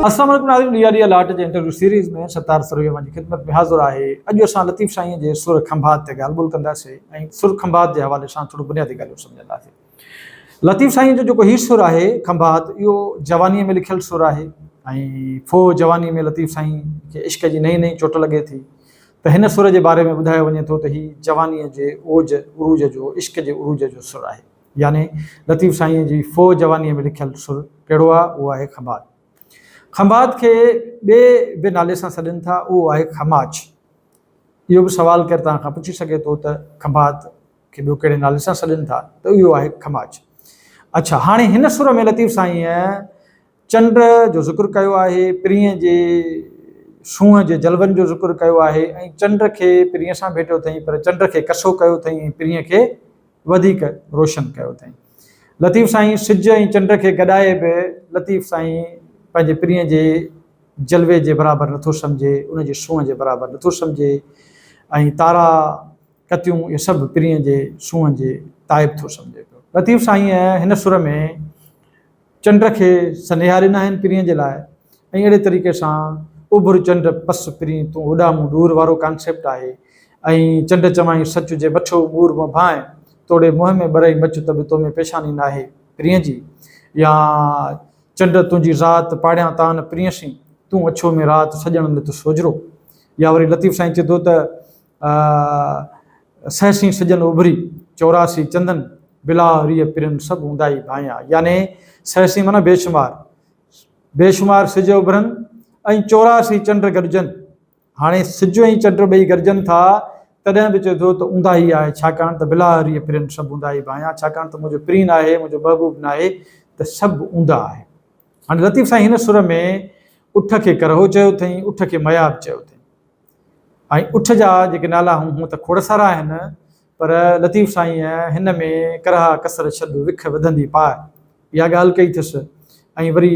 السلام عليڪم ناظرين ڊي آر ڊي لاٽ جي انٽرويو سيريز ۾ ستار سروي اوهان جي خدمت ۾ حاضر آهي. اڄ اسان لطيف سائين جي سر کنڀات تي ڳالهه ٻولهه ڪنداسين ۽ سر کنڀات جي حوالي سان ٿورو بنيادي ڳالهيون سمجهنداسين. لطيف سائين جو جيڪو هي سر آهي کنڀات اهو جوانيء ۾ لکيل سر آهي ۽ ڦوهه جوانيء ۾ لطيف سائين کي عشق جي نئين نئين چوٽ لڳي ٿي ته هن سر جي باري ۾ ٻڌايو وڃي ٿو ته هي جوانيء جي اوج عروج جو عشق جي عروج جو سر آهي. يعني لطيف سائينء جي ڦوهه جوانيء ۾ لکيل سر ڪهڙو آهي؟ اهو آهي کنڀات. کنڀات کي ٻئي به نالي سان سڏين ٿا، اهو آهي کماچ. اهو به سوال ڪير توهان کان پڇي سگهي ٿو ته کنڀات کي ٻيو ڪهڙي نالي سان سڏين ٿا ته اهو آهي کماچ. اڇا هاڻي هن سر ۾ لطيف سائينء چنڊ جو ذڪر ڪيو آهي، پرينء جي سونهن جي جلون جو ذڪر ڪيو آهي ۽ چنڊ کي پرينء سان ڀيٽيو اٿئين پر چنڊ کي ڪسو ڪيو اٿئين ۽ پرينء کي وڌيڪ روشن ڪيو اٿئين. لطيف سائين سج ۽ چنڊ کي گڏائي به لطيف سائين پنهنجي پرينء جي جلوي جي برابر نٿو سمجهي، ان جي سونهن جي برابر نٿو سمجهي ۽ تارا، ڪتيون اهي سڀ پرينء جي سونهن جي تائب ٿو سمجهي پيو. لطيف سائينء هن سر ۾ چنڊ کي سنيها ڏنا آهن پرينء جي لاء ۽ اهڙي طريقي سان اڀر چنڊ پس پرين تون اڏامون ڏور وارو ڪانسيپٽ آهي ۽ چنڊ چوائين سچ جي مٺو مور م ڀانء توڙي منهن ۾ ٻرئي مچ ته به تو ۾ پيشاني ناهي پرينء جي يا چنڊ تنهنجي ذات پاڙيان تان پرينء سين تون اڇو ۾ رات سڄڻ نت سوجهرو يا وري لطيف سائين چئي ٿو ته سهسين سڄن اڀري، 84 چندن، بلا ريء پرين سڀ اونداهي ڀانئيا. يعني سهسين معنيٰ بيشمار، بيشمار سج اڀرن ۽ 84 چنڊ گڏجن. هاڻي سج ۽ چنڊ ٻئي گڏجن ٿا، تڏهن به چئي ٿو ته اونداهي آهي، ڇاڪاڻ ته بلا ريء پرين سڀ اونداهي ڀانئيا، ڇاڪاڻ ته منهنجو پرين آهي، منهنجو محبوب ناهي ته سڀ اونداهه آهي. هاڻي لطيف سائين هن سر ۾ اٺ کي ڪرهو چيو اٿئين، اٺ کي ميا به چيو اٿئين. ۽ اٺ جا جيڪي نالا هون ته کوڙ سارا آهن، پر لطيف سائينء هن ۾ ڪرها ڪسر ڇڏ وک وڌندي پاء اها ڳالهه ڪئي اٿس ۽ وري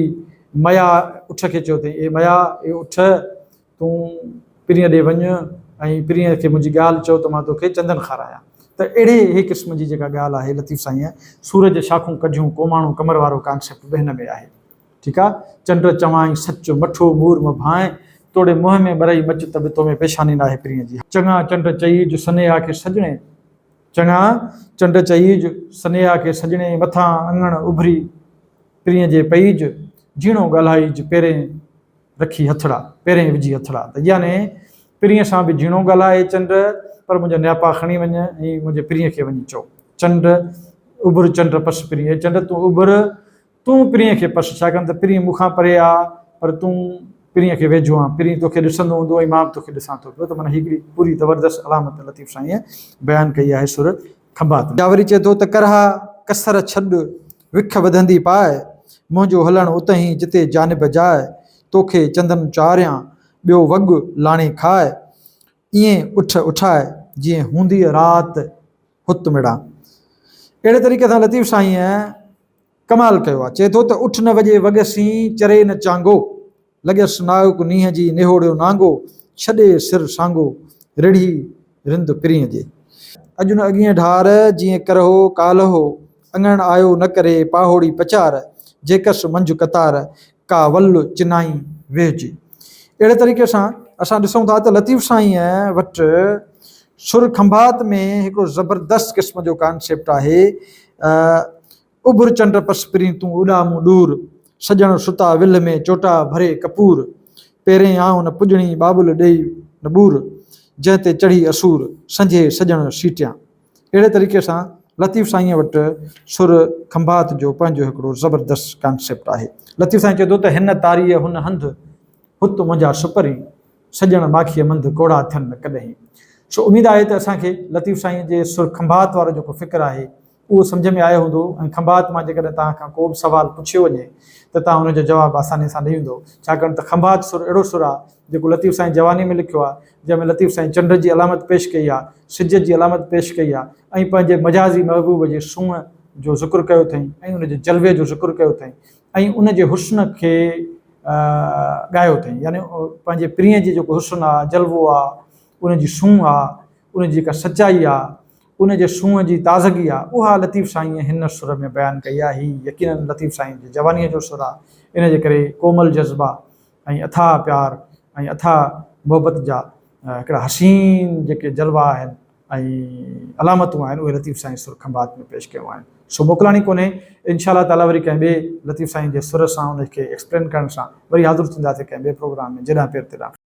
ميا اٺ کي چيو اٿئين، اي ميا، اي اٺ، تون پرينء ڏي وڃ ۽ پرينء کي منهنجي ڳالهه چئو ته مان توکي چندن کارايان. ته اهڙي هي قسم جي جيڪا ڳالهه آهي لطيف سائينء سورج شاخون ڪڍيون ڪوماڻو ڪمر وارو ڪانسيپٽ به هن ۾ آهي. ٺيڪ آ، چنڊ چوانء سچ، مٺو مور م ڀانء، توڙي منهن ۾ ٻرئي مچ ته به تو ۾ پيشاني ناهي پرينء جي. چڱا چنڊ چئيج سنيها کي سڄڻي، چڱا چنڊ چئيج سنيها کي سڄڻي، مٿان اڱڻ اڀري پرينء جي پئيج، جهيڻو ڳالهائيج پيرين رکي هٿڙا، پيرين وجهي هٿڙا ته يعني پرينء سان به جهيڻو ڳالهاء اي چنڊ، پر منهنجا نياپا کڻي وڃ ۽ منهنجي پرينء کي وڃي چئو. چنڊ اڀر چنڊ پس پرين، اي چنڊ تون اڀر تون پرينء کي پس، ڇاڪاڻ ته پرين مون کان پري آ، پر تون پرينء کي ويجهو آن. پرين توکي ڏسندو هوندو ۽ مان به توکي ڏسان ٿو پيو ته معنيٰ هي هڪڙي پوري زبردست علامت لطيف سائينء بيان ڪئي آهي سر کنڀات ۾. يا وري چئي ٿو ته ڪرها ڪسر ڇڏ، وک وڌندي پاء، منهنجو هلڻ اتهين جتي جانب جاء، توکي چندن چاريان، ٻيو وڳ لاڻي کاء، ائين اٺ اٺاء، جيئن هونديء رات هت مڙان. اهڙي طريقي سان لطيف سائينء ڪمال ڪيو آهي. چئي ٿو ته اٺ نه وڄي وڳ سين، چري نه چانگو، لڳيس نائڪ نينهن جي، نهوڙيو نانگو، ڇڏي سر سانگو، رڙهي رند پرينء جي. اڄ نه اڳينء ڍار، جيئن ڪرهو ڪالهو، اڱڻ آيو نه ڪري، پاهوڙي پچار، جيڪس منجهه قطار، ڪا ول چنائين ويهجي. اهڙي طريقي سان اسان ڏسون ٿا ته لطيف سائينء وٽ سر کنڀات ۾ هڪڙو زبردست قسم جو ڪانسيپٽ آهي، اڀر چنڊ پس پرين تون اڏا مون ڏور، سڄڻ ستا ولهه ۾ چوٽا ڀري ڪپور، پيرين آئون نه پڄڻي ٻاٻل ڏيئي نه ٻور، جنهن تي چڙهي اسور، سنجهي سڄڻ سيٽيان. اهڙي طريقي سان لطيف سائينء وٽ سر کنڀات جو پنهنجو هڪڙو زبردست ڪانسيپٽ آهي. لطيف سائين چئي ٿو ته هن تاريء هن هنڌ، هت منهنجا سپرين، سڄڻ ماکيء منڌ ڪوڙا ٿين نه ڪڏهين. سو اميد آهي ته اسان کي لطيف سائينء جي سر کنڀات وارو جيڪو فڪر آهي اهو سمجهه ۾ آيو هوندو ۽ کنڀات مان جيڪڏهن توهان کان ڪو به سوال پڇيو وڃي ته توهان ان جو جواب آساني سان ڏئي ويندو ڇاڪاڻ ته کنڀات سر اهڙو سر آهي جيڪو لطيف سائين جواني ۾ لکيو آهي جنهن ۾ لطيف سائين چنڊ جي علامت پيش ڪئي آهي، سج جي علامت پيش ڪئي آهي ۽ پنهنجي مجازي محبوب جي سونهن جو ذڪر ڪيو اٿئين ۽ ان جي جلوي جو ذڪر ڪيو اٿئين ۽ ان جي حسن کي ڳايو اٿئين يعني پنهنجي پرينء جي جيڪو حسن آهي، جلوو آهي، ان جي سونهن آهي، ان جي جيڪا سچائي آهي، ان جي سونهن جي تازگي آهي، اها لطيف سائينء هن سر ۾ بيان ڪئي آهي. هي يقيناً لطيف سائين جي جوانيء جو سر آهي، ان جي ڪري ڪومل جذبا. ۽ اٿاهه پيار ۽ اٿاهه محبت جا هڪڙا حسين جيڪي جلوا آهن ۽ علامتون آهن اهي لطيف سائين سر کنڀات ۾ پيش ڪيون آهن. سو موڪلاڻي ڪونهي انشاء الله تعالي وري ڪنهن ٻئي لطيف سائين جي سر سان ان کي ايڪسپلين ڪرڻ سان وري حاضر ٿينداسين ڪنهن ٻئي پروگرام ۾ جيڏانهن پير تيڏانهن.